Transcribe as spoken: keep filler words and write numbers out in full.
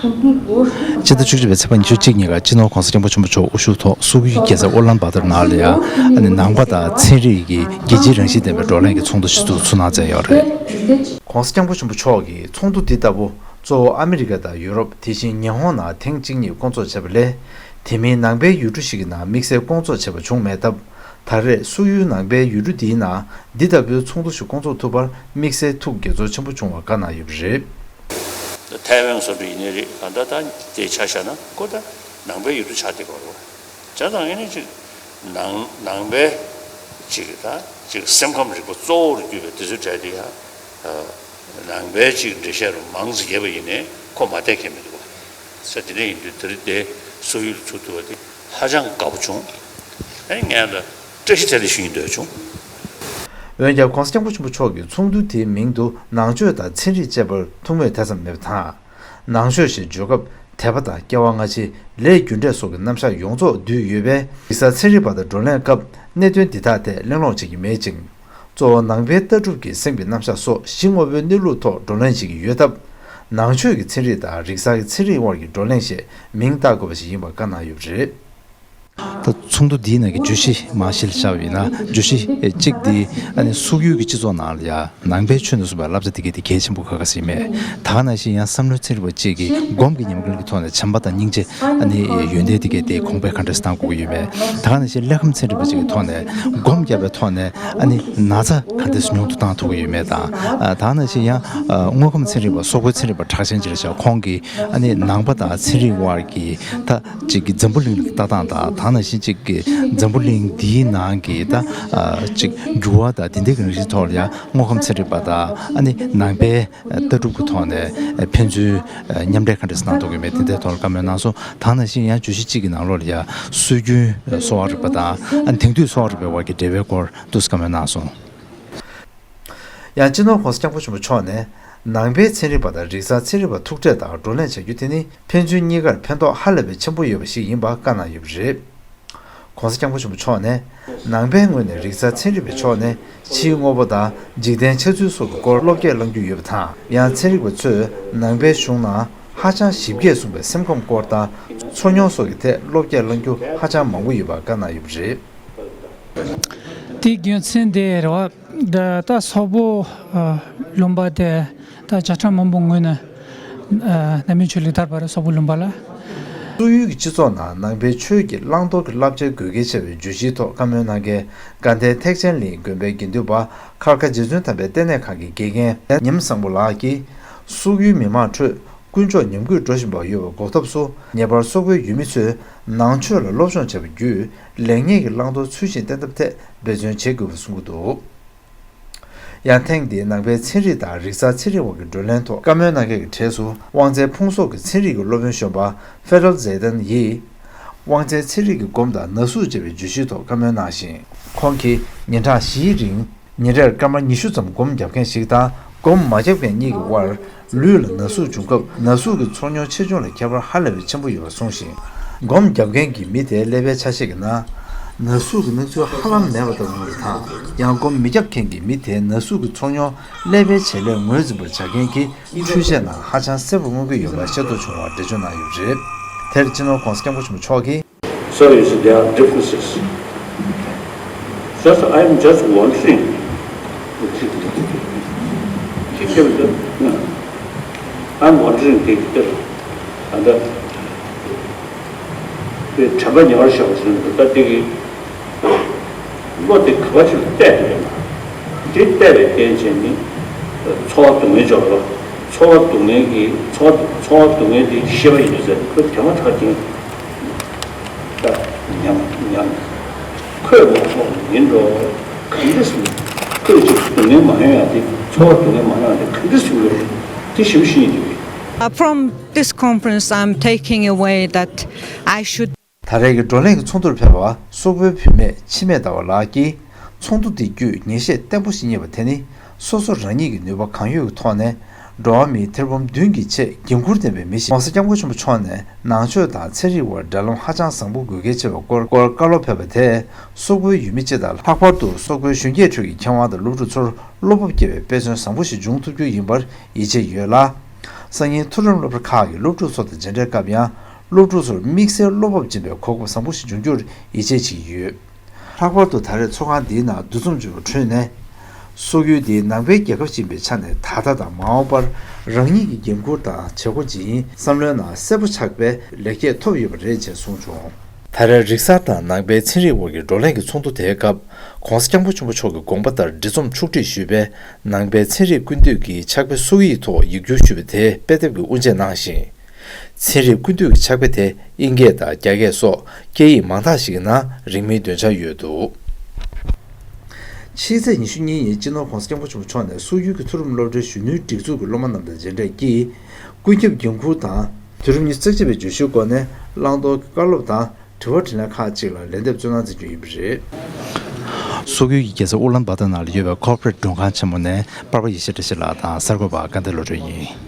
སྤྱི་ཟླ་བཅུ་གཅིག་པའི་ཚེས་པ་ཉི་ཤུ་གཅིག་ཉིན་ཀ་སྤྱི་ནོར་༧གོང་ས་༧སྐྱབས་མགོན་ཆེན་པོ་མཆོག་དབུ་བཞུགས་ཐོག་སོག་ཡུལ་རྒྱལ་ས་ཨུ་ལན་བཱ་ཏར་ནང་ལ་ཡང་ཨ་ནི་ནང་པ་དང་ཚན་རིག་གི་རྒྱལ་སྤྱིའི་རང་བཞིན་ལྡན་པའི་བགྲོ་གླེང་གི་ཚོགས་འདུ་ཞིག་ཚུགས་གནང་མཛད་ཡོད་རེད། ༸གོང་ས་༧སྐྱབས་མགོན་ཆེན་པོ་མཆོག་གིས་ཚོགས་འདུ་འདི་ལྟ་བུ་གཙོ་བོ་ཨ་མི་རི་ཀ་དང་ཡུ་རོབ། དེ་བཞིན་ཉི་ཧོང་ནང་ཐེངས་གཅིག་གཉིས་སྐོང་ཚོགས་བྱས་པ་ལས། དེ་མིན་ནང་པའི་ཡུལ་གྲུ་ཞིག་གི་ནང་དམིགས་བསལ་སྐོང་ཚོགས་བྱས་པ་བྱུང་མེད་སྟབས། ད་རེས་སོག་ཡུལ་ནང་པའི་ཡུལ་གྲུ་འདིའི་ནང་འདི་ལྟ་བུའི་ཚོགས་འདུ་ཞིག་སྐོང་ཚོགས་ཐུབ་པར་དམིགས་བསལ་ཐུགས་དགྱེས་ཚོར་ཆེན་པོ་བྱུང་བ་བཀའ་གནང་ཡོད་པ་རེད། ཐའེ་ཝན་སོགས་ཡིན་ནའི་རེད། ད་ལྟ་ད་དེ་ཆ་བཞག་ན་ཁོ་ད་ནང་པའི་ཡུལ་གྲུ་ཆགས་བསྡད་ཡོད་རེད། བྱས་ཙང་ཨེ་ནི་ཅིག་ནང་ནང་པའི་ཅིག་ད་ཅིག་སེམས་ཁམས་རིག་པ་གཙོ་བོར་གྱུར་པའི་དེ་ཚོའི་གྲས་དེ་ཡང་ནང་པའི་ཅིག་འགྲེལ་བཤད་རུ་མང་ཙམ་བརྒྱབ་པ་ཡིན་ནའི་ཁོ་མ་བསྡད་མཁན་མི་འདུག་བ། ས་དེ་འདྲ་ཡིན་དུས་དེ་རིང་དེ་སོག་ཡུལ་ཚུགས་ཐུབ་པ་དེ་ཧ་ཅང་དགའ་པོ་བྱུང་། ཨ་ནི་ངས་ལ་བཀྲ་ཤིས་བདེ་ལེགས་ཞུ་སྙིང་འདོད་བྱུང་། འོན་ཀྱང་༸གོང་ས་༸སྐྱབས་མགོན་ཆེན་པོ་མཆོག་གིས་ཚོགས་འདུ་དེའི་མིང་དུ་ནང་ཆོས་དང་ཚན་རིག་ཅེས་པར་ཐུགས་མོས་དེ་ཙམ་མེད་པ་དང་། ནང་ཆོས་ཞེས་བརྗོད་སྐབས་དད་པ་དང་སྐྱེ་བ་སྔ་ཕྱི་ལས་རྒྱུ་འབྲས་སོགས་ཀྱི་རྣམ་གཞག་ཡོངས་རྫོགས་འདུས་ཡོད་པས། རིག་གསར་ཚན་རིག་པ་དང་བགྲོ་གླེང་སྐབས་གནད་དོན་འདི་དག་ཐད་གླེང་སློང་བྱེད་ཀྱི་མེད་ཅིང་། གཙོ་བོ་ནང་པའི་ལྟ་གྲུབ་ཀྱི་སེམས་ཀྱི་རྣམ་གཞག་སོགས་གཞི་དངོས་པོའི་གནས་ལུགས་ཐོག་བགྲོ་གླེང་བྱེད་ཀྱི་ཡོད་སྟབས། ནང་ཆོས་ཀྱི་ཚན་རིག་དང་རིག་གསར་གྱི་ཚན་རིག་དབར་གྱི་བགྲོ་གླེང་ཞེས་མིང་བཏགས་དགོས་པ་ཞིག་ཡིན་པ་བཀའ་གནང་ཡོད་པ་རེད། ད་ཚོགས་འདུ་འདིའི་ནང་གི་བརྗོད་གཞི་མར་གཞི་ལ་བཞག་པ་ཡིན་ན། བརྗོད་གཞི་གཅིག་འདི་ཨ་ནི་སོག་ཡུལ་གྱི་སྤྱི་ཚོགས་ནང་ལ་ཡང་ནང་པའི་ཆོས་དང་མཚུངས་པའི་བསླབ་བྱ་འདི་གའི་དེ་གལ་ཆེན་པོ་ཁ་ཁ་ཟིག་མེད། ད་ག་ནང་བཞིན་ཡང་བསམ་བློའི་ཚན་རིག་པ་གཅིག་གིས་སྒོམ་གྱི་ཉམས་ལེན་གྱི་ཐོག་ནས་བྱམས་པ་དང་སྙིང་རྗེ་ཨ་ནི་ཡོན་ཏན་འདི་གའི་དེ་གོང་འཕེལ་ག་འདྲ་སེ་གཏང་དགོས་ཀྱི་ཡོད་མེད། ད་ག་ནང་བཞིན་ཀླད་ཁམས་ཚན་རིག་པ་གཅིག་གི་ཐོག་ནས་སྒོམ་བརྒྱབ་པའི་ཐོག་ནས་ཨ་ནི་ན་ཚ་ག་འདྲ་སེ་ཉུང་དུ་གཏང་ཐུབ་ཀྱི་ཡོད་མེད་དང་། ད་ག་ནང་བཞིན་ཡང་དངོས་ཁམས་ཚན་རིག་པ་སོག་པོའི་ཚན་རིག་པ་གྲགས་ཅན་ཅིག་རེད་ཤག་ཁོང་གིས་ཨ་ནི་ནང་པ་དང་ཚན་རིག་དབར་གྱི་ད་ཅིག་གི་འཛམ་བུ་གླིང་ལ་ལྟ་སྟངས་དང་། ད་ག་ནང་བཞིན་ཅིག་གི་འཛམ་བུ་གླིང་འདིའི་ནང་གི་ད་ཨ་ཅིག་འགྱུར་བ་དང་དེ་འདྲའི་གི་རིགས་ཐོག་ལ་ཡང་དངོས་ཁམས་ཚན་རིག་པ་དང་ཨ་ནི་ནང་པའི་ལྟ་གྲུབ་ཀྱི་ཐོག་ནས་ཕན་ཚུན་མཉམ་འབྲེལ་ག་འདྲ་གནང་ཐུབ་ཀྱི་མེད་དེ་འདྲའི་ཐོག་ལ་བཀའ་མོལ་གནང་སོང་། ད་ག་ནང་བཞིན་ཡང་བརྗོད་གཞི་གཅིག་གི་ནང་ལོགས་ལ་ཡང་སྲོལ་རྒྱུན་གསོ་བ་རིག་པ་དང་ཨ་ནི་དེང་དུས་གསོ་བ་རིག་པའི་དབར་གྱི་འབྲེལ་བའི་སྐོར་འདུག་སེ་བཀའ་མོལ་གནང་སོང་། ཡང་སྤྱི་ནོར་༸གོང་ས་༸སྐྱབས་མགོན་ཆེན་པོ་མཆོག་ནས་ནང་པའི་ཚན་རིག་པ་དང་རིག་གསར་ཚན་རིག་པ་ཐུག་འཕྲད་དང་བགྲོ་གླེང་བྱ་རྒྱུ་དེ་ནི་ཕན་ཚུན་གཉིས་ཀར་ཕན་ཐོགས་ཧ་ལས་པའི་ཆེན་པོ་ཡོད་པ་ཞིག་ཡིན་པ་བཀའ་གནང་ཡོད་པ་རེད། ༸གོང་ས་༸སྐྱབས་མགོན་ཆེན་པོ་མཆོག་ནས་ནང་པའི་ངོས་ནས་རིག་གསར་ཚན་རིག་པའི་ཕྱོགས་ནས་ཕྱིའི་དངོས་པོ་དང་འཇིག་རྟེན་འཆར་ཚུལ་སོགས་ཀྱི་སྐོར་བློ་སྐྱེད་གནང་རྒྱུ་ཡོད་པ་དང་། ཡང་ཚན་རིག་པ་ཚོས་ནང་པའི་གཞུང་ནང་ཧ་ཅང་ཞིབ་རྒྱས་གསུངས་པའི་སེམས་ཁམས་སྐོར་དང་ཚོར་མྱོང་སོགས་ཀྱི་ཐད་བློ་སྐྱེད་གནང་རྒྱུ་ཧ་ཅང་མང་པོ་ཡོད་པ་བཀའ་གནང་ཡོད་པ་རེད། དེའི་རྒྱུ་མཚན་དེ་རེད་བ། ད་ད་སོག་པོ་ཨ་ལུང་པ་དེ་ད་བརྒྱ་ཕྲག་མང་པོ་སྔོན་ནས་ཨ་ནང་པའི་ཆོས་ལག་བསྟར་བ་རེད། སོག་པོ་ལུང་པ་ལ། སོག་ཡུལ་གྱི་སྤྱི་ཚོགས་ནང་ནང་པའི་ཆོས་ཀྱི་བླང་དོར་གྱི་བསླབ་བྱའི་དགོས་གལ་ཆེ་བའི་བརྗོད་གཞིའི་ཐོག་བཀའ་མོལ་གནང་མཁན་དགའ་ལྡན་ཐེག་ཆེན་གླིང་དགོན་པའི་དགེ་འདུན་པ་མཁར་དཀར་རྗེ་བཙུན་དམ་པའི་ལྟེ་གནས་ཁང་གི་དགེ་རྒན་ཉི་མ་བཟང་པོ་ལགས་ཀྱིས། སོག་ཡུལ་མི་མང་ཁྲོད་དཀོན་མཆོག་ཉམས་རྒུད་འགྲོ་བཞིན་པ་ཡོད་པ་འགོག་ཐབས་སུ། ངེས་པར་སོག་པོའི་ཡུལ་མི་ཚོས་ནང་ཆོས་ལ་སློབ་སྦྱོང་བྱས་པ་བརྒྱུད། ལེགས་ཉེས་ཀྱི་བླང་དོར་ཚུལ་བཞིན་བསྟེན་ཐབས་ཐད་འབད་བརྩོན་བྱེད་དགོས་པ་གསུང་གི་འདུག་ཡང་ཐེངས་འདིའི་ནང་པའི་ཚན་རིག་དང་རིག་གསར་ཚན་རིག་དབར་གྱི་བགྲོ་གླེང་ཐོག་བཀའ་མོལ་གནང་མཁན་གྱི་གྲས་སུ། དབང་འཛིན་ཕུང་གསོག་གི་ཚན་རིག་གི་སློབ་དཔོན་གཞོན་པ་ཧྥེ་རལ་ཛེ་ཏན་ཡིས། དབང་འཛིན་ཚན་རིག་གི་སྒོམ་དང་ན་ཟུག་ཅེས་པའི་བརྗོད་གཞིའི་ཐོག་བཀའ་མོལ་གནང་ཞིང་། ཁོང་གིས་ཉིན་གྲངས་བཞིའི་རིང་ཉིན་རེར་སྐར་མ་ཉི་ཤུ་ཙམ་སྒོམ་བརྒྱབ་མཁན་ཞིག་དང་། སྒོམ་མ་བརྒྱབ་མཁན་གཉིས་ཀྱི་དབར། ལུས་ལ་ན་ཟུག་བྱུང་སྐབས་ན་ཟུག་གི་ཚོར་མྱོང་ཆེ་ཆུང་ལ་ཁྱད་པར་ཧ་ལས་པའི་ཆེན་པོ་ཡོད་པ་གསུངས་ཤིང་། སྒོམ་རྒྱབ་མཁན་གྱི་མི་དེའི་ཀླད་པའི་ཆ་ཤས་ཀྱི་ནང་ན་ཟུག་གི་སྣང་ཚུལ་ཧ་ལམ་མེད་པ་ལྟ་བུ་མངོན་པ་དང་། ཡང་སྒོམ་མི་རྒྱབ་མཁན་གྱི་མི་དེའི་ན་ཟུག་གི་ཚོར་མྱོང་ཀླད་པའི་བྱེད་ལས་ངོས་འཛིན་པར་བྱ་མཁན་གྱི་འཕྲུལ་ཆས་ནང་ཧ་ཅང་གསལ་པོ་མངོན་གྱི་ཡོད་པ་ཤེས་རྟོགས་བྱུང་བར་འགྲེལ་བརྗོད་གནང་ཡོད་པ་རེད། དེར་སྤྱི་ནོར་༸གོང་ས་༸སྐྱབས་མགོན་ཆེན་པོ་མཆོག་གིས། So you see, there are differences. Just, I am just wondering. I'm wondering, and the དྲན་པ་ཉེ་བར་བཞག་པ་ཞིག་ད་དེ་གི་བློ་དེ་ག་བ་ཞིག་ལ་གཏད་དགོས་ན། དེ་གཏད་པའི་རྐྱེན་བྱས་ནས་ཚོར་བ་སྡུག་བསྔལ་འཇོག་པ། ཚོར་བ་སྡུག་བསྔལ་གྱི་ཚོར་ཚོར་བ་སྡུག་བསྔལ་དེ་ཤེས་པ་ཡིན་དུས་ཙང་ཁོ་དེ་མ་ཐག་ཅིག་ད་ཉམས་ཉམས། ཁོས་མ་ཐོག་ཡིན་འགྲོ། གང་འདྲ་སེ་ཁོས་ཅིག་སྡུག་བསྔལ་མ་ཡོང་ཡ་དེ། ཚོར་བ་སྡུག་བསྔལ་མ་ཡོང་ཡ་དེ་གང་འདྲ་སེ་ཡོང་གི་རེད། དེ་ཞིབ་ཞིབ་ཡིན་དུས། Uh, from this conference, I'm taking away that I should ད་རེས་ཀྱི་བགྲོ་གླེང་གི་ཚོགས་འདུར་ཕེབས་པ་སོག་པོའི་བུད་མེད་འཆི་མེད་ཟླ་བ་ལགས་ཀྱིས། ཚོགས་འདུ་འདི་བརྒྱུད་ངེས་ཤེས་བརྟན་པོ་ཞིག་རྙེད་པ་དེ་ནི། སོ་སོ་རང་ཉིད་ཀྱི་ནུས་པ་གང་ཡོད་ཀྱི་ཐོག་ནས། འགྲོ་བ་མིའི་ཐེར་འབུམ་བདུན་གྱི་ཆེད་འགན་འཁུར་ལྡན་པའི་མི་ཞིག ༸གོང་ས་༸སྐྱབས་མགོན་ཆེན་པོ་མཆོག་ནས་ནང་ཆོས་དང་ཚན་རིག་དབར་འབྲེལ་ལམ་ཧ་ཅང་བཟང་པོ་དགོས་གལ་ཆེ་བའི་སྐོར་སྐོར་བཀའ་སློབ་ཕེབས་པ་དེས། སོག་པོའི་ཡུལ་མི་སྤྱི་དང་། ལྷག་པར་དུ་སོག་པོའི་གཞོན་སྐྱེས་ཁྲོད་ཀྱི་མཁས་དབང་དང་སློབ་ཕྲུག་ཚོར་བློ་སྤོབས་སྐྱེ་བའི་དཔེ་མཚོན་བཟང་པོ་ཞིག་འབྱུང་ཐུབ་རྒྱུ་ཡིན་པར་ཡིད་ཆེས་ཡོད་ལ། སང་ཉིན་མཐོ་རིམ་སློབ་གྲྭ་ཁག་གི་སློབ་ཕྲུག་ཚོ་དང་མཇལ་འཕྲད་སྐབས་ཡང་སློབ་ཕྲུག་ཚོར་དམིགས་བསལ་བློ་སྤོབས་སྦྱིན་པའི་གོ་སྐབས་བཟང་པོ་ཞིག་འབྱུང་རྒྱུར་ཡིད་ཆེས་བྱེད་ཀྱི་ཡོད། ལྷག་པར་དུ་ད་རེས་ཚོགས་ཁང་འདིའི་ནང་འདུ་འཛོམས་བྱུང་བའི་ཁྲོད་ནས། སོག་ཡུལ་འདི་ནང་པའི་རྒྱལ་ཁབ་ཅིག་ཡིན་པའི་ཆ་ནས་ད་ལྟ་དང་མ་འོངས་པར་རང་ཉིད་ཀྱི་འགན་འཁུར་དང་བྱེད་སྒོ་ཇི་ཡིན་བསམ་བློའི་ནང་གསལ་པོ་ཆགས་པའི་ལེགས་སྐྱེས་ཐོབ་ཡོད་པ་རེད་ཅེས་གསུངས་བྱུང་། ད་རེས་རིག་གསར་དང་ནང་པའི་ཚན་རིག་དབར་གྱི་བགྲོ་གླེང་གི་ཚོགས་འདུ་དེའི་སྐབས། ༸གོང་ས་༸སྐྱབས་མགོན་ཆེན་པོ་མཆོག་གི་དགོངས་པ་ལྟར་འབྲི་རྩོམ་ཕྱོགས་སྒྲིག་ཞུས་པའི་ནང་པའི་ཚན་རིག་ཀུན་བཏུས་ཀྱི་ཕྱག་དཔེ་སོག་ཡིག་ཐོག་ཡིག་སྒྱུར་ཞུས་པ་དེ་དཔེ་དེབ་ཀྱི་དབུ་འབྱེད་གནང་ཞིང་། ཚན་རིག་ཀུན་བཏུས་ཀྱི་ཕྱག་དཔེ་དེ་དབྱིན་སྐད་དང་རྒྱ་སྐད་སོགས་སྐད་ཡིག་མང་དག་ཞིག་གི་ནང་རིང་མིན་འདོན་འཆར་ཡོད་འདུག་ཕྱི་ཚེས་ཉི་ཤུ་གཉིས་ཉིན་སྤྱི་ནོར་༸གོང་ས་༸སྐྱབས་མགོན་ཆེན་པོ་མཆོག་ནས་སོག་ཡུལ་གྱི་མཐོ་རིམ་སློབ་གྲྭའི་གཞོན་ནུའི་སྒྲིག་འཛུགས་ཀྱི་སློབ་མ་རྣམས་དང་མཇལ་འཕྲད་ཀྱིས། ཀུན་ཁྱབ་འགན་འཁུར་དང་། དུས་རབས་ཉི་ཤུ་རྩ་གཅིག་པའི་བརྗོད་གཞིའི་སྒོ་ནས་བླང་དོར་གྱི་བཀའ་སློབ་དང་དྲི་བ་དྲིས་ལན་ཁག་ཅིག་ལ་ལན་འདེབས་སྩོལ་གནང་མཛད་རྒྱུ་ཡིན་པ་རེད། སོག་ཡུལ་གྱི་རྒྱལ་ས་ཨུ་ལན་བྷ་ཏར་ནང་ལ་ཡོད་པའི་ཁོར་པོ་རེ་ཊི་མགྲོན་ཁང་ཆེན་མོ་ནས་པར་པ་ཡེ་ཤེས་བཀྲ་ཤིས་ལགས་དང་གསར་འགོད་པ་དགའ་ལྡན་བློ་གྲོས་ཡིན།